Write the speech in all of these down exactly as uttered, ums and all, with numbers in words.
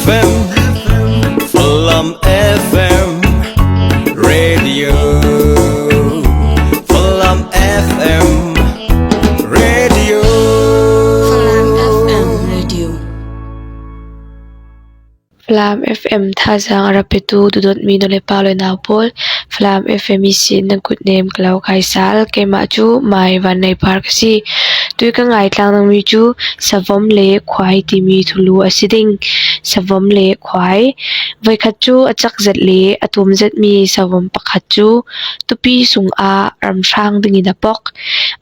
Falam F M Radio. Falam F M Radio. Falam F M Radio. Falam F M thazaang a rak petu dudot mi nu le pa le nau pawl, Falam F M i sin nan kut nem ka lo kai sal, keimah cu Mai Van Nei Par ka si. Tui ka ngai tlang nang mi cu savom le khuai timi thulu a si ding. Savom le khuai. Voikhat cu a cak zet le a tum zet mi savom pakhat cu tupi sung ah ramhrang dingin a pok.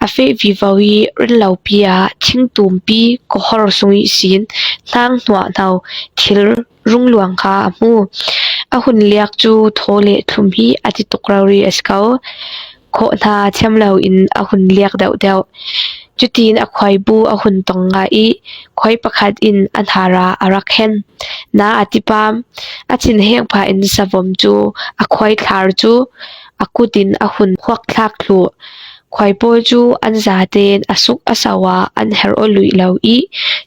A feh vivo i rinlopi ah thingtumpi kohor sung ihsin hnang hnuah hno thil rungluang kha a hmu. A hun liak cu thaw le thlum hi a ti tuk rori a si ko. Khawh hna thiam loin a hun liak deuhdeuh. Cutin a khuaibu a hun tong ngah i khuai pakhat in a hnar ah a rak hen. Na a ti pam. A thin heng pah in savom cu a khuai thlar cu a kut in a hun huak thlak thluh. Khuai pawl cu an zaten a suk a so ah an herh aw luih lo i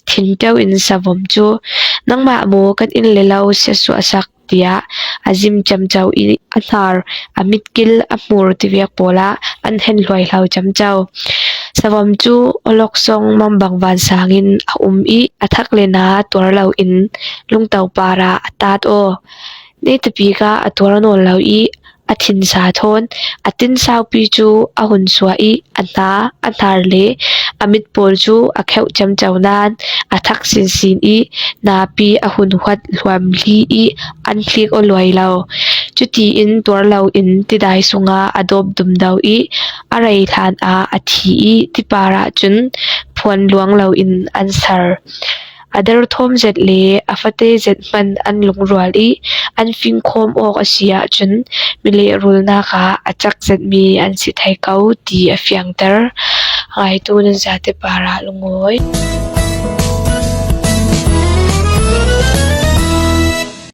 thin ṭeu in savom cu, "Nangmah maw kan inn le lo siatsuah sak?" tiah a zim ciamco i a hnar a mitkil a hmur tiviak pawl ah an hen hluai hlo ciamco. Savom cu awlok song mambang vansang in a um i a thak le na tuar loin lungto par ah a tat aw. Ni tapik ah a tuar nawn lo i a thinsa thawn a tin saupi cu a hun suah i a hna, a hnar le a mit pawl cu a kheuh ciamco nain a thak sinsin i napi a hun huat hluam hli i an hlik aw luai lo. Cutiin tuar loin tidai sungah a dawp dumdo i a rei hlan ah a thi i tipar ah cun phuan luang loin an ser. A der thawm zet le a fate zet hmanh an lungrual i an fingkhawm awk a si ahcun mi lehrulnak ah a cak zetmi an si thei ko ti a fiangter. Ngaitu nan zate par ah lungawi.